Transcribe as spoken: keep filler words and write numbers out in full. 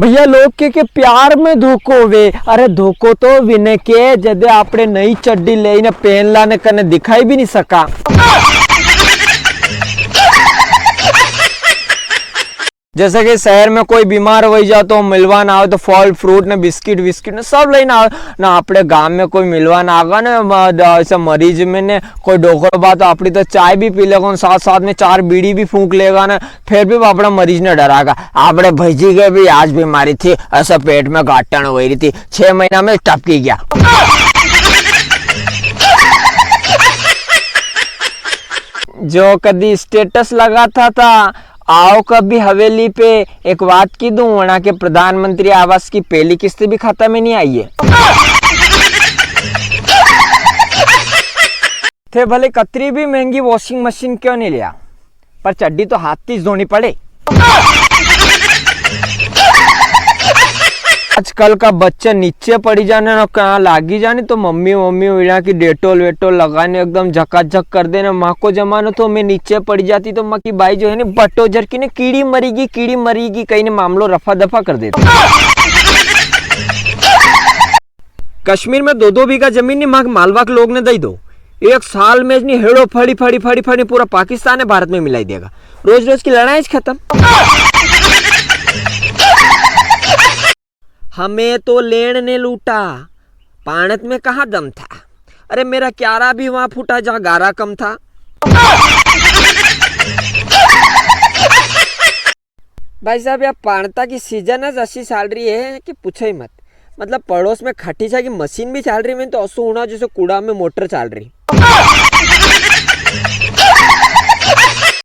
भैया, लोग के, के प्यार में धोखो वे। अरे, धोखो तो विने के, जदे आपणे नई चड्डी लेने पहन लाने कने दिखाई भी नी सका। जैसे कि शहर में कोई बीमार हो जा तो मिलवा ना आवे तो फल फ्रूट ने बिस्किट विस्किट ने सब लेने आवे ना। आपणे गांव में कोई मिलवा ना आगा ने, म-, द-, ऐसे मरीज में ने कोई डोकरो बा तो आपणी तो चाय भी पी लेगा, साथ साथ में चार बीड़ी भी फूंक लेगा ने, फिर भी वो आपणा मरीज ने डरागा। आपणे भाईजी के भी आज बीमारी थी, ऐसा पेट में गांठन हो रही थी, छह महीना में टपकी गया। जो कदी स्टेटस लगाता था, आओ कभी हवेली पे, एक बात की दूं, वणा के प्रधानमंत्री आवास की पहली किस्त भी खाता में नी आई है। थे भले कतरी भी महंगी वॉशिंग मशीन क्यों नी लिया, पर चड्डी तो हाथ ती ज धोनी पड़े। आजकल का बच्चा नीचे पड़ी जाने ना, कहाँ लागी जाने, तो मम्मी, मम्मी उड़ा की डेटोल वेटोल लगाने एकदम झकाझक कर देने। माँ को जमानो तो मैं नीचे पड़ी जाती तो माँ की बाई जो है नी, बटोजर की ने, "कीड़ी मरीगी, कीड़ी मरीगी," कहीं ने मामलो रफा दफा कर देती। कश्मीर में दो दो बीघा जमीन नी मांग मालवा के लोग ने दई दो, एक साल में इतनी हेड़ो फड़ी, फड़ी, फड़ी, फड़ी पूरा पाकिस्तान ने भारत में मिलाई देगा। रोज रोज की लड़ाई ज खत्म। हमें तो लेण ने लूटा, पाणत में कहाँ दम था। अरे, मेरा क्यारा भी वहां फूटा जहाँ गारा कम था। भाई साहब, या पाणता की सीजन ज असी चाल री है कि पूछो ही मत। मतलब, पड़ोस में खाटी छा की मशीन भी चाल री है, मैं तो असो हुणा जैसे कूड़ा में मोटर चाल री।